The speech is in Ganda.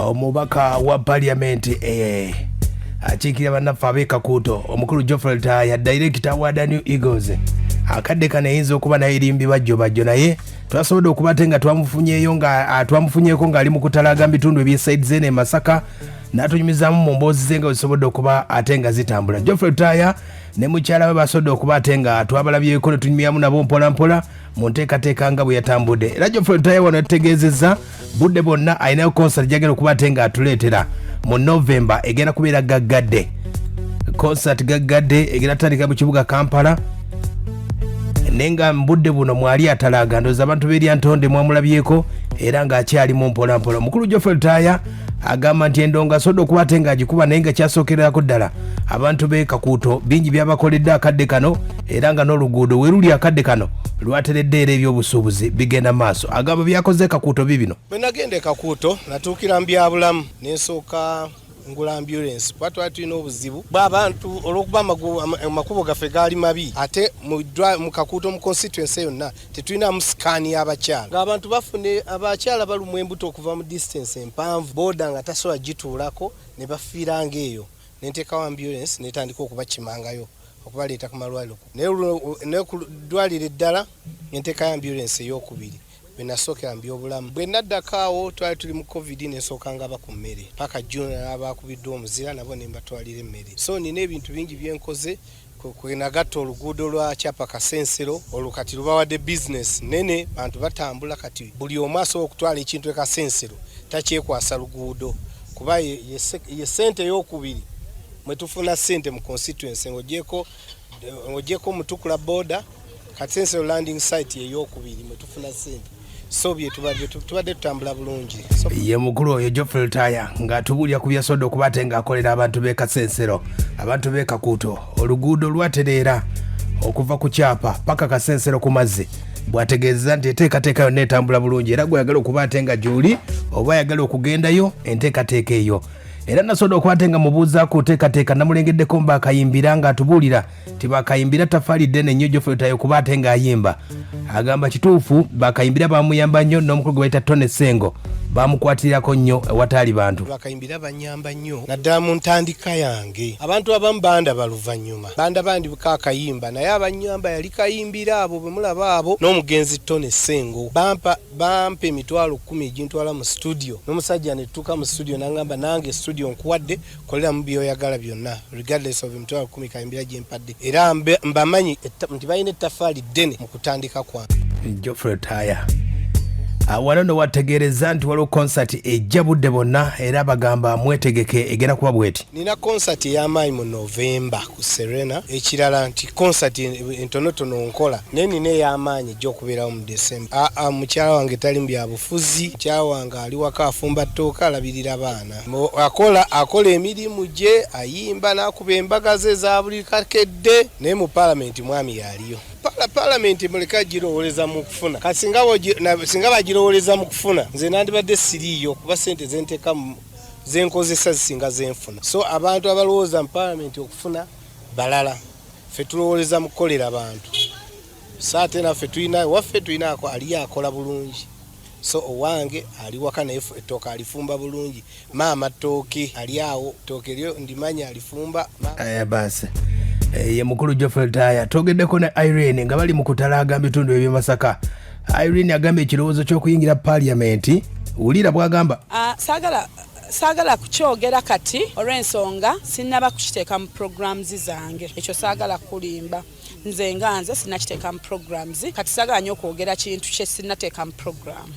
Omubaka wa parliament akiikirira bannaffe ab'e Kakuuto, omukulu Geoffrey Lutaaya, director wa The New Eagles, akadde kano eyinza okuba naye eri mbibajjo bajjo, naye twasobodde okuba ate nga twamufunyeeyo nga twamufunyeeko ng'ali mu kutalaaga mu bitundu eby'e side z'eno e Masaka, n'atunyumizaamu mu mboozi ze nga wezisobodde okuba ate nga zitambula. Geoffrey Lutaaya ne mukyala we basobodde okuba ate nga twabalabyeko ne tunyumyamu nabo mpola mpola mu nteekateeka nga bwe yatambudde. Era Geoffrey Lutaaya wano yategeezezza budde bwonna alinayo concert gyagenda okuba ate nga atuleetera mu November, egenda kubeera gaggadde concert. Gaggadde egenda tutandika mu kibuga Kampala, naye nga mbudde buno mwali atalaaga. Ndowooza abantu b'eryantonde mwamulabyeko era ng'akyalimu mpolampola. Omukulu Geoffrey Lutaaya agamba nti endongo asobodde okuba ate ng'agikuba, naye nga kyasookererako ddala abantu b'e Kakuuto bingi byabakoledde akadde kano, era nga n'oluguudo we luli akadde kano lwateredde, era ebyobusuubuzi bigenda maaso. Agamba byakoze Kakuuto bibino. Bwe nagenda e Kakuuto, natuukira mu byabulamu, nensooka ngula ambulance, kuba twali tulina obuzibu bw'abantu olw'okuba amakubo gaffe gaali mabi. Ate mu Kakuuto, mu constituency yonna, tetulinamu scan y'abakyala, ng'abantu bafune abakyala balumwa embuto okuva mu distance empanvu, booda nga tasobola gituulako ne bafiira ng'eyo. Nenteekawo ambulance netandika okubakimangayo okubaleeta ku malwaliro, naye ku ddwaliro eddala nenteekayo ambulance eyokubiri. Bwe nasookera mu byobulamu, bwe naddako awo twali tuli mu COVID, nensooka ngaba ku mmere paka June, n'abakubiddwa omuzira nabo ne mbatwalira emmere. So nina ebintu bingi byenkoze. Kwe nagatta oluguudo lwa Kyapa Kasensero, olwo kati lubawadde bizinesi nene, bantu batambula. Kati buli omu asobola okutwala ekintu e Kasensero, takyekwasa luguudo, kuba ye sente eyokubiri mwe tufuna sente mu constituency ng'ogyeko Mutukula border. Kasensero landing site eyokubiri mwe tufuna sente, so tubadde tutambula bulungi. So, ye mukulu oyo Geoffrey Lutaaya ng'atubuulira ku byasobodde okuba ate ng'akolera abantu b'e Kasensero, abantu b'e Kakuuto. Oluguudo lwatereera okuva ku Kyapa paka Kasensero ku mazzi. Bw'ategeeza nti enteekateeka yonna etambula bulungi, era gweyagala okuba ate nga gy'oli oba ayagala okugendayo, enteekateeka eyo. Era nasobodde okuba ate nga mubuuza ku nteekateeka, namulengeddeko mbaakayimbira ng'atubuulira nti bakayimbira tafaali ddene nnyo Geoffrey Lutaaya okuba ate ng'ayimba. Agamba kituufu bakayimbira bamuyamba nnyo, n'omukulu gwe bayita Tony Sengo bamukwatirako nnyo ewataali bantu. Bakayimbira banyamba nnyo naddala mu ntandika yange. Abantu abamu bandaba luvannyuma, bandaba ndibiko akayimba, naye abanyamba yali Kayimbira, abo bwe mulaba abo, n'omugenzi Tony Sengo. Bampa 100,000 egintwala mu studio, n'omusajja ne tutuuka mu studio n'angamba, "Nange studio nkuwadde, koleramu byoyagala byonna," regardless of 100,000 Kayimbira gye mpadde. Era mbamanyi nti balina ettafaali ddene mu kutandika kwange. Geoffrey Lutaaya wano no wategeereza nti waliwo concert ejja budde bonna, era bagamba mwetegeke, egenda kuba bweti. Nina concert ey'amaanyi mu Novemba ku Serena. Ekirala nti concert entonotono nkola, naye nina ey'amaanyi ejja okubeerawo mu December. Aa, mukyala wange tali mu byabufuzi. Mukyala wange ali waka, afumba ttooka, alabirira baana. Akola emirimu gye, ayimba n'akuba embaga ze za buli kakedde, naye mu paalamenti mwami yaliyo. Paalamenti muleka girowooleza mu kufuna. Kati singa bagirowooleza mu kufuna, nze nandibadde siriiyo, kuba sente zenteeka zenkozesa zisinga zenfuna. So abantu abalowooza mu paalamenti okufuna balala, ffe tulowooleza mu kukolera bantu. So ate naffe tulina waffe, tulinaako aliyo akola bulungi. So owange ali waka, naye ettooke alifumba bulungi. Maama ttooke ali awo, ttooke lyo ndimanya alifumba. Aya basi, ye mukulu Geoffrey Lutaaya. Twogeddeko ne Irene nga bali mu kutalaaga mu bitundu eby'e Masaka. Irene agamba ekirowoozo ky'okuyingira paaliyamenti, wulira bw'agamba. Ah, saagala kukyogera kati olw'ensonga sinnaba kukiteeka mu programs zange. Ekyo saagala kulimba, nze nga nze sinnakiteeka mu programs. Kati saagala nnyo okwogera kintu kye sinnateeka mu program.